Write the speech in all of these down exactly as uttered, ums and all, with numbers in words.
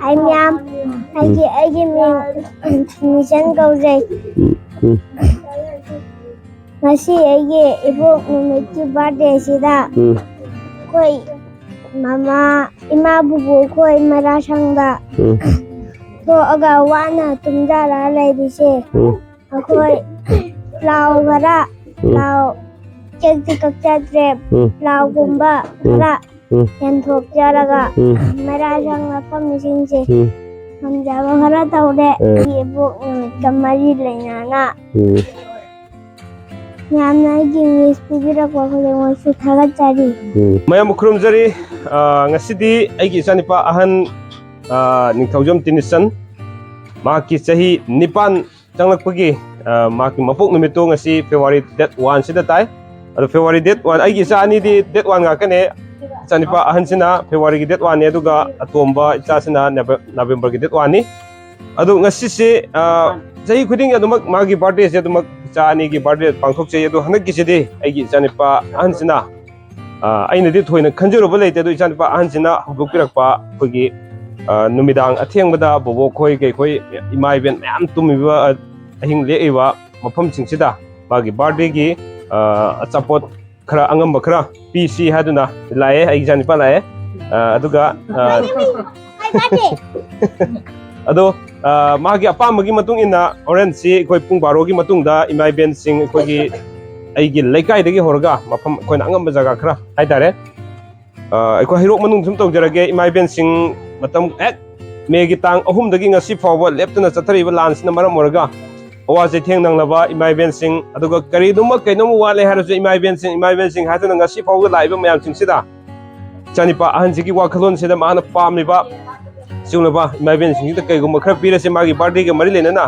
ꯑꯩ ꯃꯌꯥꯝ, ꯑꯩꯒꯤ ꯑꯩꯒꯤ ꯃꯤꯡ ꯃꯤꯁꯟ ꯀꯧꯖꯩ꯫ ꯎꯝ, ꯎꯝ꯫ ꯉꯁꯤ ꯑꯩꯒꯤ ꯏꯕꯣꯛ ꯅꯨꯃꯤꯠꯀꯤ ꯕꯥꯔꯗꯦꯁꯤꯗ ꯎꯝ꯫ ꯑꯩꯈꯣꯏ ꯃꯃꯥ, ꯏꯃꯥ, ꯕꯨꯕꯣꯛ ꯑꯩꯈꯣꯏ ꯃꯩꯔꯥꯁꯪꯗ ꯎꯝ꯫ ꯊꯣꯛꯑꯒ ꯋꯥꯅ ꯇꯨꯝꯖꯔ ꯂꯩꯔꯤꯁꯦ꯫ ꯎꯝ꯫ ꯑꯩꯈꯣꯏ ꯄ꯭ꯂꯥꯎ ꯈꯔ, ꯎꯝ꯫ ꯄ꯭ꯂꯥꯎ ꯆꯦꯡꯁꯨ ꯀꯛꯆꯗ꯭ꯔꯦ, ꯎꯝ꯫ ꯄ꯭ꯂꯥꯎꯒꯨꯝꯕ ꯎꯝ꯫ ꯈꯔ ꯎꯝ꯫ ꯌꯦꯟꯊꯣꯛꯆꯔꯒ ꯎꯝ꯫ ꯃꯩꯔꯥꯁꯪ ꯃꯐꯝꯁꯤꯡꯁꯦ ꯎꯝ꯫ ꯉꯝꯖꯕ ꯈꯔ ꯇꯧꯔꯦ꯫ ꯎꯝ꯫ ꯑꯩꯒꯤ ꯏꯕꯣꯛ ꯅꯨꯃꯤꯠꯀ ꯃꯔꯤ ꯂꯩꯅꯅ ꯎꯝ꯫ ꯌꯥꯝꯅ ꯑꯩꯒꯤ ꯋꯤꯁ ꯄꯤꯕꯤꯔꯛꯄ ꯈꯨꯗꯤꯡꯃꯛꯁꯨ ꯊꯥꯒꯠꯆꯔꯤ꯫ ꯎꯝ꯫ ꯃꯌꯥꯝꯕꯨ ꯈꯨꯔꯨꯝꯖꯔꯤ꯫ ꯑ, ꯉꯁꯤꯗꯤ ꯑꯩꯒꯤ ꯏꯆꯥꯅꯤꯄꯥ ꯑꯍꯟ, ꯑ, ꯅꯤꯡꯊꯧꯖꯝ ꯇꯤꯅꯤꯁꯟ, ꯃꯍꯥꯛꯀꯤ ꯆꯍꯤ ꯅꯤꯄꯥꯟ ꯆꯪꯂꯛꯄꯒꯤ, ꯑ, ꯃꯍꯥꯛꯀꯤ ꯃꯄꯣꯛ ꯅꯨꯃꯤꯠꯇꯣ ꯉꯁꯤ February date one ꯁꯤꯗ ꯇꯥꯏ꯫ ꯑꯗꯣ February date one, ꯑꯩꯒꯤ ꯏꯆꯥ ꯑꯅꯤꯗꯤ date one ꯉꯥꯛꯇꯅꯦ꯫ ꯏꯆꯥꯅꯤꯄꯥ ꯑꯍꯟꯁꯤꯅ February ꯒꯤ date one ꯅꯦ, ꯑꯗꯨꯒ ꯑꯇꯣꯝꯕ ꯏꯆꯥꯁꯤꯅ ꯅꯕꯦ-, November ꯒꯤ date one ꯅꯤ꯫ ꯑꯗꯣ ꯉꯁꯤꯁꯦ, ꯑ, ꯆꯍꯤ ꯈꯨꯗꯤꯡꯒꯤ ꯑꯗꯨꯃꯛ ꯃꯥꯒꯤ ꯕꯥꯔꯗꯦꯁꯦ ꯑꯗꯨꯃꯛ ꯏꯆꯥ ꯑꯅꯤꯒꯤ ꯕꯥꯔꯗꯦ ꯄꯥꯡꯊꯣꯛꯆꯩ꯫ ꯑꯗꯣ ꯍꯟꯗꯛꯀꯤꯁꯤꯗꯤ ꯑꯩꯒꯤ ꯏꯆꯥꯅꯤꯄꯥ ꯑꯍꯟꯁꯤꯅ, ꯑ, ꯑꯩꯅꯗꯤ ꯊꯣꯏꯅ ꯈꯟꯖꯔꯨꯕ ꯂꯩꯇꯦ, ꯑꯗꯣ ꯏꯆꯥꯅꯤꯄꯥ ꯑꯍꯟꯁꯤꯅ ꯍꯧꯗꯣꯛꯄꯤꯔꯛꯄ ꯑꯩꯈꯣꯏꯒꯤ, ꯑ, ꯅꯨꯃꯤꯗꯥꯡ ꯑꯊꯦꯡꯕꯗ ꯕꯣꯕꯣꯛ ꯈꯣꯏ ꯀꯩꯈꯣꯏ ꯏꯃꯥ ꯏꯕꯦꯟ ꯃꯌꯥꯝ ꯇꯨꯝꯃꯤꯕ, ꯑ, ꯑꯍꯤꯡ ꯂꯦꯛꯏꯕ ꯃꯐꯝꯁꯤꯡꯁꯤꯗ ꯃꯥꯒꯤ ꯕꯥꯔꯗꯦꯒꯤ, ꯑ, ꯑꯆꯥꯄꯣꯠ ꯈꯔ ꯑꯉꯝꯕ ꯈꯔ ꯄꯤꯁꯤ ꯍꯥꯏꯗꯨꯅ ꯂꯥꯛꯑꯦ, ꯑꯩꯒꯤ ꯏꯆꯥꯅꯤꯄꯥ ꯂꯥꯛꯑꯦ꯫ ꯑ, ꯑꯗꯨꯒ, ꯑ, ꯑꯗꯣ, ꯑ, ꯃꯥꯒꯤ ꯑꯄꯥꯝꯕꯒꯤ ꯃꯇꯨꯡ ꯏꯟꯅ ꯍꯣꯔꯦꯟꯁꯤ ꯑꯩꯈꯣꯏ ꯄꯨꯡ ꯕꯥꯔꯣꯒꯤ ꯃꯇꯨꯡꯗ ꯏꯃꯥ ꯏꯕꯦꯟꯁꯤꯡ ꯑꯩꯈꯣꯏꯒꯤ, ꯑꯩꯒꯤ ꯂꯩꯀꯥꯏꯗꯒꯤ ꯍꯧꯔꯒ ꯃꯐꯝ ꯑꯩꯈꯣꯏꯅ ꯑꯉꯝꯕ ꯖꯒꯥ ꯈꯔ ꯍꯥꯏꯇꯥꯔꯦ, ꯑ, ꯑꯩꯈꯣꯏ ꯍꯩꯔꯣꯛ ꯃꯅꯨꯡ ꯁꯨꯝ ꯇꯧꯖꯔꯒꯦ꯫ ꯏꯃꯥ ꯏꯕꯦꯟꯁꯤꯡ ꯃꯇꯝ ꯍꯦꯛ ꯃꯦꯒꯤ ꯇꯥꯡ ꯑꯍꯨꯝꯗꯒꯤ ꯉꯁꯤ ꯐꯥꯎꯕ ꯂꯦꯞꯇꯅ ꯆꯠꯊꯔꯤꯕ ꯂꯥꯟꯁꯤꯅ ꯃꯔꯝ ꯑꯣꯏꯔꯒ ꯑꯋꯥ ꯆꯩꯊꯦꯡ ꯅꯪꯂꯕ ꯏꯃꯥ ꯏꯕꯦꯟꯁꯤꯡ, ꯑꯗꯨꯒ ꯀꯔꯤꯅꯣꯃ ꯀꯩꯅꯣꯝꯃ ꯋꯥꯠꯂꯦ ꯍꯥꯏꯔꯁꯨ ꯏꯃꯥ ꯏꯕꯦꯟꯁꯤꯡ, ꯏꯃꯥ ꯏꯕꯦꯟꯁꯤꯡ ꯍꯥꯏꯗꯨꯅ ꯉꯁꯤ ꯐꯥꯎꯕ ꯂꯥꯛꯏꯕ ꯃꯌꯥꯝꯁꯤꯡꯁꯤꯗ ꯏꯆꯥꯅꯤꯄꯥ ꯑꯍꯟꯁꯤꯒꯤ ꯋꯥꯈꯜꯂꯣꯟꯁꯤꯗ ꯃꯥꯅ ꯄꯥꯝꯂꯤꯕ ꯁꯤꯒꯨꯝꯂꯕ ꯏꯃꯥ ꯏꯕꯦꯟꯁꯤꯡꯁꯤꯗ ꯀꯩꯒꯨꯝꯕ ꯈꯔ ꯄꯤꯔꯁꯦ ꯃꯥꯒꯤ ꯕꯥꯔꯗꯦꯒ ꯃꯔꯤ ꯂꯩꯅꯅ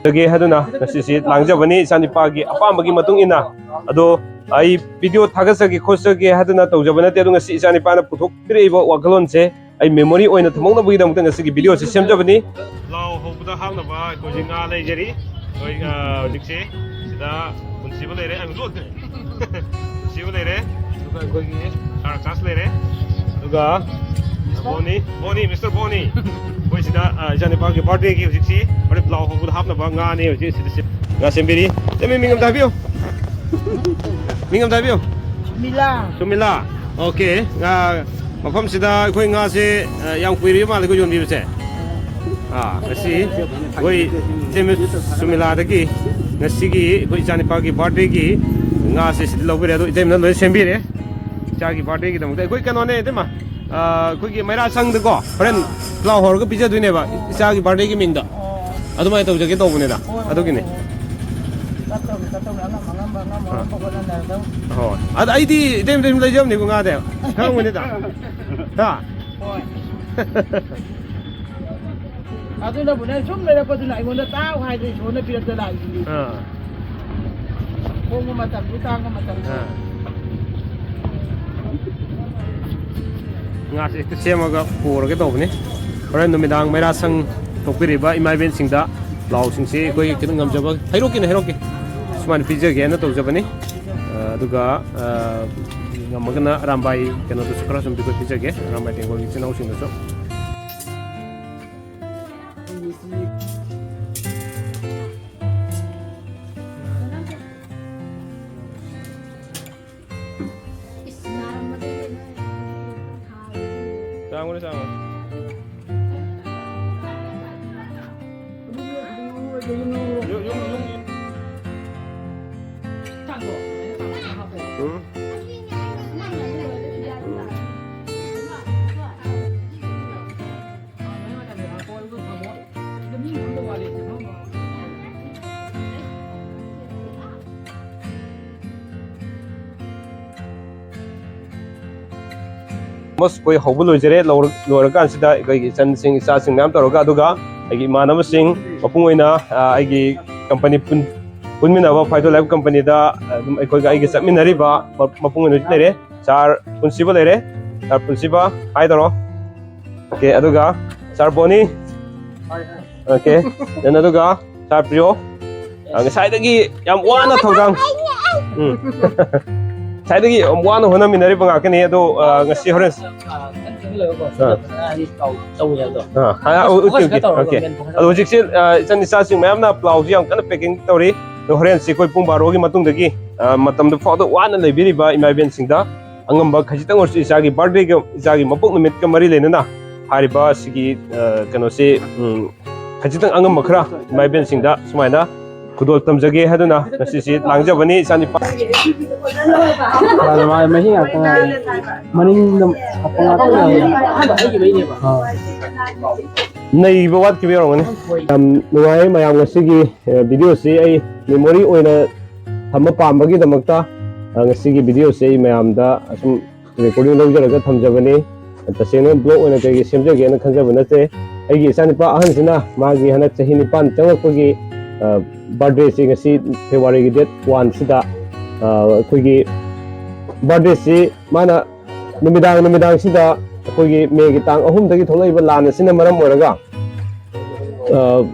ꯇꯧꯒꯦ ꯍꯥꯏꯗꯨꯅ ꯉꯁꯤꯁꯤ ꯂꯥꯡꯖꯕꯅꯤ ꯏꯆꯥꯅꯤꯄꯥꯒꯤ ꯑꯄꯥꯝꯕꯒꯤ ꯃꯇꯨꯡ ꯏꯟꯅ꯫ ꯑꯗꯣ ꯑꯩ ꯚꯤꯗꯤꯑꯣ ꯊꯥꯒꯠꯆꯒꯦ ꯈꯣꯠꯆꯒꯦ ꯍꯥꯏꯗꯨꯅ ꯇꯧꯖꯕ ꯅꯠꯇꯦ, ꯑꯗꯣ ꯉꯁꯤ ꯏꯆꯥꯅꯤꯄꯥꯅ ꯄꯨꯊꯣꯛꯄꯤꯔꯛꯏꯕ ꯋꯥꯈꯜꯂꯣꯟꯁꯦ ꯑꯩ ꯃꯦꯃꯣꯔꯤ ꯑꯣꯏꯅ ꯊꯝꯍꯧꯅꯕꯒꯤꯗꯃꯛꯇ ꯉꯁꯤꯒꯤ ꯚꯤꯗꯤꯑꯣꯁꯦ ꯁꯦꯝꯖꯕꯅꯤ꯫ ꯄ꯭ꯂꯥꯎ ꯍꯧꯕꯗ ꯍꯥꯞꯅꯕ ꯑꯩꯈꯣꯏ ꯍꯧꯖꯤꯛ ꯉꯥ ꯂꯩꯖꯔꯤ꯫ ꯑꯩꯈꯣꯏ, ꯑ, ꯍꯧꯖꯤꯛꯁꯦ ꯁꯤꯗ ꯄꯨꯟꯁꯤꯕ ꯂꯩꯔꯦ, ꯑ, ꯂꯣꯟ-, ꯄꯨꯟꯁꯤꯕ ꯂꯩꯔꯦ, ꯑꯗꯨꯒ ꯑꯩꯈꯣꯏꯒꯤ ꯁꯥꯔ ꯀꯥꯁ ꯂꯩꯔꯦ, ꯑꯗꯨꯒ ꯕꯣꯅꯤ, ꯕꯣꯅꯤ, ꯃꯤꯁꯇꯔ ꯕꯣꯅꯤ꯫ ꯑꯩꯈꯣꯏ ꯁꯤꯗ, ꯑ, ꯏꯆꯥꯅꯤꯄꯥꯒꯤ ꯕꯥꯔꯗꯦꯒꯤ ꯍꯧꯖꯤꯛꯁꯤ ꯍꯣꯔꯦꯟ ꯄ꯭ꯂꯥꯎ ꯍꯧꯕꯗ ꯍꯥꯞꯅꯕ ꯉꯥꯅꯦ ꯍꯧꯖꯤꯛ ꯁꯤꯗ ꯁꯦꯝ-, ꯉꯥ ꯁꯦꯝꯕꯤꯔꯤ꯫ ꯏꯆꯟ, ꯃꯤꯡ ꯑꯝꯇ ꯍꯥꯏꯕꯤꯌꯨ꯫ ꯃꯤꯡ ꯑꯝꯇ ꯍꯥꯏꯕꯤꯌꯨ꯫ ꯁꯨꯃꯤꯂꯥ꯫ ꯁꯨꯃꯤꯂꯥ꯫ ꯑꯣꯀꯦ꯫ ꯉꯥ ꯃꯐꯝꯁꯤꯗ ꯑꯩꯈꯣꯏ ꯉꯥꯁꯦ, ꯑ, ꯌꯥꯝ ꯀꯨꯏꯔꯕ ꯃꯥꯜꯂꯦꯀꯣ ꯌꯣꯟꯕꯤꯕꯁꯦ꯫ ꯑꯥ, ꯉꯁꯤ ꯑꯩꯈꯣꯏ ꯏꯇꯩꯃ ꯁꯨꯃꯤꯂꯥꯗꯒꯤ ꯉꯁꯤꯒꯤ ꯑꯩꯈꯣꯏ ꯏꯆꯥꯅꯤꯄꯥꯒꯤ ꯕꯥꯔꯗꯦꯒꯤ ꯉꯥꯁꯦ ꯁꯤꯗ ꯂꯧꯕꯤꯔꯦ꯫ ꯑꯗꯣ ꯏꯇꯩꯃꯅ ꯂꯣꯏ ꯁꯦꯝꯕꯤꯔꯦ꯫ ꯏꯆꯥꯒꯤ ꯕꯥꯔꯗꯦꯒꯤꯗꯃꯛꯇ ꯑꯩꯈꯣꯏ ꯀꯩꯅꯣꯅꯦ ꯏꯇꯩꯃ꯫ ꯑꯥ, ꯑꯩꯈꯣꯏꯒꯤ ꯃꯩꯔꯥ ꯁꯪꯗꯀꯣ ꯍꯣꯔꯦꯟ ꯄ꯭ꯂꯥꯎ ꯍꯧꯔꯒ ꯄꯤꯖꯗꯣꯏꯅꯦꯕ ꯏꯆꯥꯒꯤ ꯕꯥꯔꯗꯦꯒꯤ ꯃꯤꯡꯗ꯫ ꯑꯣ꯫ ꯑꯗꯨꯃꯥꯏꯅ ꯇꯧꯖꯒꯦ ꯇꯧꯕꯅꯤꯗ꯫ ꯍꯣꯏ, ꯍꯣꯏ, ꯑꯗꯨꯒꯤꯅꯤ꯫ ꯍꯣꯏ꯫ ꯆꯠꯇꯧꯅꯤ, ꯆꯠꯇꯧꯅꯤ꯫ ꯑꯉꯝ ꯑꯉꯝꯕ, ꯑꯉꯝ ꯑꯉꯝꯕ ꯍꯣꯠꯅꯅꯔꯗꯧꯅꯤ꯫ ꯍꯣꯏ꯫ ꯑꯗ ꯑꯩꯗꯤ ꯏꯇꯩ ꯏꯇꯩ ꯂꯩꯖꯕꯅꯤꯀꯣ ꯉꯥꯗꯤ꯫ ꯈꯪꯉꯝꯒꯅꯤꯗ꯫ ꯍꯥ? ꯍꯣꯏ꯫ ꯑꯗꯨꯅꯕꯨꯅꯦ ꯁꯨꯝ ꯂꯩꯔꯛꯄꯗꯨꯅ ꯑꯩꯉꯣꯟꯗ ꯇꯥꯎ ꯍꯥꯏꯗꯅ ꯏꯁꯣꯔꯅ ꯄꯤꯔꯛꯇ ꯂꯥꯛꯏꯁꯤꯅꯤ꯫ ꯑꯥ꯫ ꯍꯣꯡꯕ ꯃꯇꯝꯁꯨ ꯇꯥꯡꯕ ꯃꯇꯝꯁꯨ꯫ ꯑꯥ꯫ ꯉꯥꯁꯦ ꯍꯦꯛꯇ ꯁꯦꯝꯃꯒ ꯄꯨꯔꯒꯦ ꯇꯧꯕꯅꯤ꯫ ꯍꯣꯔꯦꯟ ꯅꯨꯃꯤꯗꯥꯡ ꯃꯩꯔꯥ ꯁꯪ ꯊꯣꯛꯄꯤꯔꯤꯕ ꯏꯃꯥ ꯏꯕꯦꯟꯁꯤꯡꯗ ꯄ꯭ꯂꯥꯎꯁꯤꯡꯁꯤ ꯑꯩꯈꯣꯏ ꯈꯤꯇꯪ ꯉꯝꯖꯕ ꯍꯩꯔꯣꯛꯀꯤꯅ ꯍꯩꯔꯣꯛꯀꯤ ꯁꯨꯃꯥꯏꯅ ꯄꯤꯖꯒꯦꯅ ꯇꯧꯖꯕꯅꯤ꯫ ꯑ, ꯑꯗꯨꯒ, ꯑ, ꯉꯝꯃꯒꯅ ꯑꯔꯥꯝꯕꯥꯏ ꯀꯩꯅꯣꯗꯁꯨ ꯈꯔ ꯁꯨꯝ ꯄꯤꯖꯒꯦ, ꯑꯔꯥꯝꯕꯥꯏ ꯇꯦꯡꯒꯣꯜꯒꯤ ꯏꯆꯤꯟ ꯏꯅꯥꯎꯁꯤꯡꯗꯁꯨ꯫ ꯆꯥꯝꯃꯅꯦ, ꯆꯥꯝꯃ꯫ ꯌꯨꯝ, ꯌꯨꯝ, ꯌꯨꯝ꯫ ꯎꯝ꯫ ꯃꯣꯁ ꯑꯩꯈꯣꯏ ꯍꯧꯕ ꯂꯣꯏꯖꯔꯦ꯫ ꯂꯧꯔ-, ꯂꯣꯏꯔꯀꯥꯟꯁꯤꯗ ꯑꯩꯈꯣꯏꯒꯤ ꯏꯆꯟꯁꯤꯡ, ꯏꯆꯥꯁꯤꯡ ꯃꯌꯥꯝ ꯇꯧꯔꯒ, ꯑꯗꯨꯒ ꯑꯩꯒꯤ ꯏꯃꯥꯟꯅꯕꯁꯤꯡ, ꯃꯄꯨꯡ ꯑꯣꯏꯅ, ꯑ, ꯑꯩꯒꯤ ꯀꯝꯄꯅꯤ ꯄꯨꯟ-, ꯄꯨꯟꯃꯤꯟꯅꯕ ꯐꯥꯏꯇꯣ ꯂꯥꯏꯐ ꯀꯝꯄꯅꯤꯗ ꯑꯗꯨꯝ ꯑꯩꯈꯣꯏꯒ ꯑꯩꯒ ꯆꯠꯃꯤꯟꯅꯔꯤꯕ ꯃ-, ꯃꯄꯨꯡ ꯑꯣꯏꯅ ꯂꯩꯔꯦ꯫ ꯁꯥꯔ ꯄꯨꯟꯁꯤꯕ ꯂꯩꯔꯦ꯫ ꯁꯥꯔ ꯄꯨꯟꯁꯤꯕ, ꯍꯥꯏ ꯇꯧꯔꯣ꯫ ꯑꯣꯀꯦ, ꯑꯗꯨꯒ ꯁꯥꯔ ꯕꯣꯅꯤ꯫ ꯑꯣꯀꯦ, then ꯑꯗꯨꯒ ꯁꯥꯔ ꯄ꯭ꯔꯤꯌꯣ꯫ ꯑ, ꯉꯁꯥꯏꯗꯒꯤ ꯌꯥꯝ ꯋꯥꯅ ꯊꯧꯗꯥꯡ꯫ ꯎꯝ꯫ ꯉꯁꯥꯏꯗꯒꯤ ꯌꯥꯝ ꯋꯥꯅ ꯍꯣꯠꯅꯃꯤꯟꯅꯔꯤꯕ ꯉꯥꯛꯇꯅꯤ꯫ ꯑꯗꯣ, ꯑ, ꯉꯁꯤ ꯍꯣꯔꯦꯟ ꯑꯥ, ꯈꯤꯇꯪ ꯂꯩꯔꯒꯀꯣ, ꯑꯥ꯫ ꯐꯖꯅ ꯍꯥꯏꯗꯤ ꯇꯧ-, ꯇꯧꯋꯦ ꯍꯥꯏꯕꯗꯣ꯫ ꯑꯥ, ꯑꯥ, ꯑꯥ, ꯐꯣꯀꯁ ꯎꯠꯀꯦ, ꯈꯔ ꯎꯠꯀꯦ, ꯇꯧꯔꯒ ꯑꯣꯀꯦ꯫ ꯃꯦꯟ ꯐꯣꯀꯁ ꯑꯗꯣ ꯍꯧꯖꯤꯛꯁꯦ, ꯑ, ꯏꯆꯟ ꯏꯆꯥꯁꯤꯡ ꯃꯌꯥꯝꯅ ꯄ꯭ꯂꯥꯎꯁꯤ ꯌꯥꯝ ꯀꯟꯅ ꯄꯦꯀꯤꯡ ꯇꯧꯔꯤ꯫ ꯑꯗꯣ ꯍꯣꯔꯦꯟꯁꯤ ꯑꯩꯈꯣꯏ ꯄꯨꯡ ꯕꯥꯔꯣꯒꯤ ꯃꯇꯨꯡꯗꯒꯤ, ꯑ, ꯃꯇꯝꯗ ꯐꯥꯎꯗ ꯋꯥꯅ ꯂꯩꯕꯤꯔꯤꯕ ꯏꯃꯥ ꯏꯕꯦꯟꯁꯤꯡꯗ ꯑꯉꯝꯕ ꯈꯖꯤꯛꯇꯪ ꯑꯣꯏꯔꯁꯨ ꯏꯆꯥꯒꯤ ꯕꯥꯔꯗꯦꯒ ꯏꯆꯥꯒꯤ ꯃꯄꯣꯛ ꯅꯨꯃꯤꯠꯀ ꯃꯔꯤ ꯂꯩꯅꯅ ꯍꯥꯏꯔꯤꯕ ꯁꯤꯒꯤ, ꯑ, ꯀꯩꯅꯣꯁꯤ, ꯎꯝ, ꯈꯖꯤꯛꯇꯪ ꯑꯉꯝꯕ ꯈꯔ ꯏꯃꯥ ꯏꯕꯦꯟꯁꯤꯡꯗ ꯁꯨꯃꯥꯏꯅ ꯈꯨꯗꯣꯜ ꯇꯝꯖꯒꯦ ꯍꯥꯏꯗꯨꯅ ꯉꯁꯤꯁꯤ ꯂꯥꯡꯖꯕꯅꯤ, ꯏꯆꯥꯅꯤꯄꯥ꯫ ꯃꯍꯤ ꯉꯥꯛꯇ ꯉꯥꯏꯔꯦ꯫ ꯃꯅꯤꯡꯗ ꯍꯥꯞꯄ ꯉꯥꯛꯇ ꯉꯥꯏꯔꯦ꯫ ꯑꯥ꯫ ꯅꯩꯕ ꯋꯥꯠꯈꯤꯕ ꯌꯧꯔꯝꯒꯅꯤ꯫ ꯌꯥꯝ ꯅꯨꯡꯉꯥꯏ ꯃꯌꯥꯝ ꯉꯁꯤꯒꯤ, ꯑ, ꯚꯤꯗꯤꯑꯣꯁꯤ ꯑꯩ ꯃꯦꯃꯣꯔꯤ ꯑꯣꯏꯅ ꯊꯝꯕ ꯄꯥꯝꯕꯒꯤꯗꯃꯛꯇ, ꯑ, ꯉꯁꯤꯒꯤ ꯚꯤꯗꯤꯑꯣꯁꯤ ꯑꯩ ꯃꯌꯥꯝꯗ ꯑꯁꯨꯝ ꯔꯦꯀꯣꯔꯗꯤꯡ ꯂꯧꯖꯔꯒ ꯊꯝꯖꯕꯅꯤ꯫ ꯇꯁꯦꯡꯅ ꯕ꯭ꯂꯣꯛ ꯑꯣꯏꯅ ꯀꯩꯒꯤ ꯁꯦꯝꯖꯒꯦꯅ ꯈꯟꯖꯕ ꯅꯠꯇꯦ꯫ ꯑꯩꯒꯤ ꯏꯆꯥꯅꯨꯄꯥ ꯑꯍꯟꯁꯤꯅ ꯃꯥꯒꯤ ꯍꯟꯗꯛ ꯆꯍꯤ ꯅꯤꯄꯥꯟ ꯆꯪꯂꯛꯄꯒꯤ, ꯑ, ꯕꯥꯔꯗꯦꯁꯤ ꯉꯁꯤ ꯐꯦꯕ꯭ꯔꯨꯋꯥꯔꯤꯒꯤ ꯗꯦꯠ ꯋꯥꯟꯁꯤꯗ, ꯑ, ꯑꯩꯈꯣꯏꯒꯤ ꯕꯥꯔꯗꯦꯁꯤ ꯃꯥꯅ ꯅꯨꯃꯤꯗꯥꯡ ꯅꯨꯃꯤꯗꯥꯡꯁꯤꯗ ꯑꯩꯈꯣꯏꯒꯤ ꯃꯦꯒꯤ ꯇꯥꯡ ꯑꯍꯨꯝꯗꯒꯤ ꯊꯣꯛꯂꯛꯏꯕ ꯂꯥꯟ ꯑꯁꯤꯅ ꯃꯔꯝ ꯑꯣꯏꯔꯒ, ꯑ,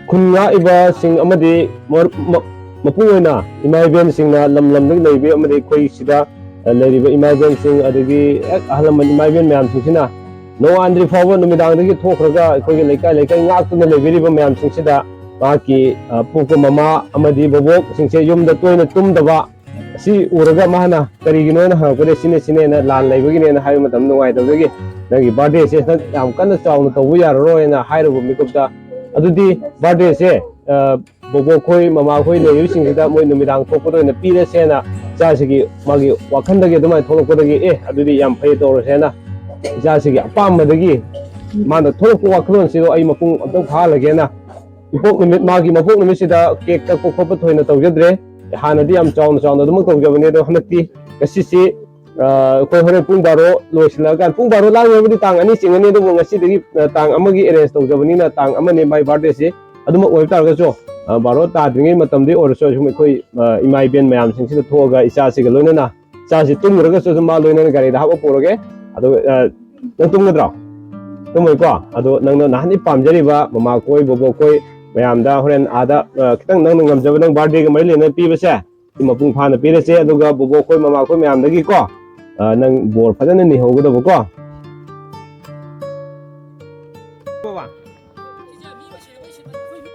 ꯈꯨꯟ ꯉꯥꯛꯏꯕꯁꯤꯡ ꯑꯃꯗꯤ ꯃ-, ꯃ-, ꯃꯄꯨꯡ ꯑꯣꯏꯅ ꯏꯃꯥ ꯏꯕꯦꯟꯁꯤꯡꯅ ꯂꯝ ꯂꯝꯗꯒꯤ ꯂꯩꯕ ꯑꯃꯗꯤ ꯑꯩꯈꯣꯏ ꯁꯤꯗ, ꯑ, ꯂꯩꯔꯤꯕ ꯏꯃꯥ ꯏꯕꯦꯟꯁꯤꯡ ꯑꯗꯒꯤ ꯍꯦꯛ ꯑꯍꯜ ꯂꯃꯟ ꯏꯃꯥ ꯏꯕꯦꯟ ꯃꯌꯥꯝꯁꯤꯡꯁꯤꯅ ꯅꯣꯡꯉꯥꯟꯗ꯭ꯔꯤ ꯐꯥꯎꯕ ꯅꯨꯃꯤꯗꯥꯡꯗꯒꯤ ꯊꯣꯛꯈ꯭ꯔꯒ ꯑꯩꯈꯣꯏꯒꯤ ꯂꯩꯀꯥꯏ ꯂꯩꯀꯥꯏ ꯉꯥꯛꯇꯨꯅ ꯂꯩꯕꯤꯔꯤꯕ ꯃꯌꯥꯝꯁꯤꯡꯁꯤꯗ ꯃꯍꯥꯛꯀꯤ, ꯑ, ꯄꯣꯛꯄ ꯃꯃꯥ ꯑꯃꯗꯤ ꯕꯣꯕꯣꯛꯁꯤꯡꯁꯦ ꯌꯨꯝꯗ ꯇꯣꯏꯅ ꯇꯨꯝꯗꯕ, ꯑꯁꯤ ꯎꯔꯒ ꯃꯥꯅ ꯀꯔꯤꯒꯤꯅꯣꯅ ꯍꯪꯉꯛꯄꯗ ꯁꯤꯅꯦ ꯁꯤꯅꯦꯅ ꯂꯥꯟ ꯂꯩꯕꯒꯤꯅꯦꯅ ꯍꯥꯏꯕ ꯃꯇꯝꯗ ꯅꯨꯡꯉꯥꯏꯇꯕꯗꯒꯤ ꯅꯪꯒꯤ ꯕꯥꯔꯗꯦꯁꯦ ꯍꯟꯗꯛ ꯌꯥꯝ ꯀꯟꯅ ꯆꯥꯎꯅ ꯇꯧꯕ ꯌꯥꯔꯔꯣꯏꯅ ꯍꯥꯏꯔꯨꯕ ꯃꯤꯀꯨꯞꯇ ꯑꯗꯨꯗꯤ ꯕꯥꯔꯗꯦꯁꯦ, ꯑ, ꯕꯣꯕꯣꯛ ꯈꯣꯏ, ꯃꯃꯥ ꯈꯣꯏ ꯂꯩꯔꯤꯕꯁꯤꯡꯁꯤꯗ ꯃꯣꯏ ꯅꯨꯃꯤꯗꯥꯡ ꯊꯣꯛꯄꯗ ꯑꯣꯏꯅ ꯄꯤꯔꯁꯦꯅ ꯏꯆꯥꯁꯤꯒꯤ ꯃꯥꯒꯤ ꯋꯥꯈꯜꯗꯒꯤ ꯑꯗꯨꯃꯥꯏꯅ ꯊꯣꯛꯂꯛꯄꯗꯒꯤ, "ꯑꯦ, ꯑꯗꯨꯗꯤ ꯌꯥꯝ ꯐꯩ, ꯇꯧꯔꯁꯦꯅ" ꯏꯆꯥꯁꯤꯒꯤ ꯑꯄꯥꯝꯕꯗꯒꯤ ꯃꯥꯅ ꯊꯣꯛꯂꯛꯄ ꯋꯥꯈꯜꯂꯣꯟꯁꯤꯗ ꯑꯩ ꯃꯄꯨꯡ ꯑꯝꯇꯪ ꯐꯥꯍꯜꯂꯒꯦꯅ ꯏꯄꯣꯛ ꯅꯨꯃꯤꯠ, ꯃꯥꯒꯤ ꯃꯄꯣꯛ ꯅꯨꯃꯤꯠꯁꯤꯗ ꯀꯦꯛ ꯀꯛꯄ ꯈꯣꯠꯄ ꯊꯣꯏꯅ ꯇꯧꯖꯗ꯭ꯔꯦ꯫ ꯍꯥꯟꯅꯗꯤ ꯌꯥꯝ ꯆꯥꯎꯅ ꯆꯥꯎꯅ ꯑꯗꯨꯃꯛ ꯇꯧꯖꯕꯅꯦ, ꯑꯗꯣ ꯍꯟꯗꯛꯇꯤ ꯉꯁꯤꯁꯤ, ꯑ, ꯑꯩꯈꯣꯏ ꯍꯣꯔꯦꯟ ꯄꯨꯡ ꯕꯥꯔꯣ ꯂꯣꯏꯁꯤꯜꯂꯛꯑꯀꯥꯟ, ꯄꯨꯡ ꯕꯥꯔꯣ ꯂꯥꯡꯈ꯭ꯔꯕꯗꯤ ꯇꯥꯡ ꯑꯅꯤ ꯆꯤꯡꯒꯅꯤ, ꯑꯗꯨꯕꯨ ꯉꯁꯤꯗꯒꯤ, ꯑ, ꯇꯥꯡ ꯑꯃꯒꯤ ꯑꯦꯔꯦꯟꯖ ꯇꯧꯖꯕꯅꯤꯅ ꯇꯥꯡ ꯑꯃꯅꯤ ꯃꯥꯏ ꯕꯥꯔꯗꯦꯁꯤ꯫ ꯑꯗꯨꯃꯛ ꯑꯣꯏꯕ ꯇꯥꯔꯒꯁꯨ, ꯑ, ꯕꯥꯔꯣ ꯇꯥꯗ꯭ꯔꯤꯉꯩ ꯃꯇꯝꯗꯤ ꯑꯣꯏꯔꯁꯨ ꯑꯩꯈꯣꯏ, ꯑ, ꯏꯃꯥ ꯏꯕꯦꯟ ꯃꯌꯥꯝꯁꯤꯡꯁꯤꯗ ꯊꯣꯛꯑꯒ ꯏꯆꯥꯁꯤꯒ ꯂꯣꯏꯅꯅ, ꯏꯆꯥꯁꯤ ꯇꯨꯝꯈ꯭ꯔꯒꯁꯨ ꯑꯗꯨꯝ ꯃꯥ ꯂꯣꯏꯅꯅ ꯒꯥꯔꯤꯗ ꯍꯥꯞꯄ ꯄꯨꯔꯒꯦ꯫ ꯑꯗꯨꯒ, ꯑ, ꯅꯪ ꯇꯨꯝꯒꯗ꯭ꯔꯣ? ꯇꯨꯝꯃꯣꯏꯀꯣ? ꯑꯗꯣ ꯅꯪꯅ ꯅꯍꯥꯟꯗꯩ ꯄꯥꯝꯖꯔꯤꯕ ꯃꯃꯥ ꯈꯣꯏ, ꯕꯣꯕꯣꯛ ꯈꯣꯏ ꯃꯌꯥꯝꯗ ꯍꯣꯔꯦꯟ ꯑꯥꯗ, ꯑ, ꯈꯤꯇꯪ ꯅꯪꯅ ꯉꯝꯖꯕ ꯅꯪ ꯕꯥꯔꯗꯦꯒ ꯃꯔꯤ ꯂꯩꯅꯅ ꯄꯤꯕꯁꯦ, ꯃꯄꯨꯡ ꯐꯥꯅ ꯄꯤꯔꯁꯦ꯫ ꯑꯗꯨꯒ ꯕꯣꯕꯣꯛ ꯈꯣꯏ, ꯃꯃꯥ ꯈꯣꯏ ꯃꯌꯥꯝꯗꯒꯤꯀꯣ, ꯑ, ꯅꯪ ꯕꯣꯔ ꯐꯖꯅ ꯅꯤꯍꯧꯒꯗꯕꯀꯣ꯫ ꯕꯕꯥ꯫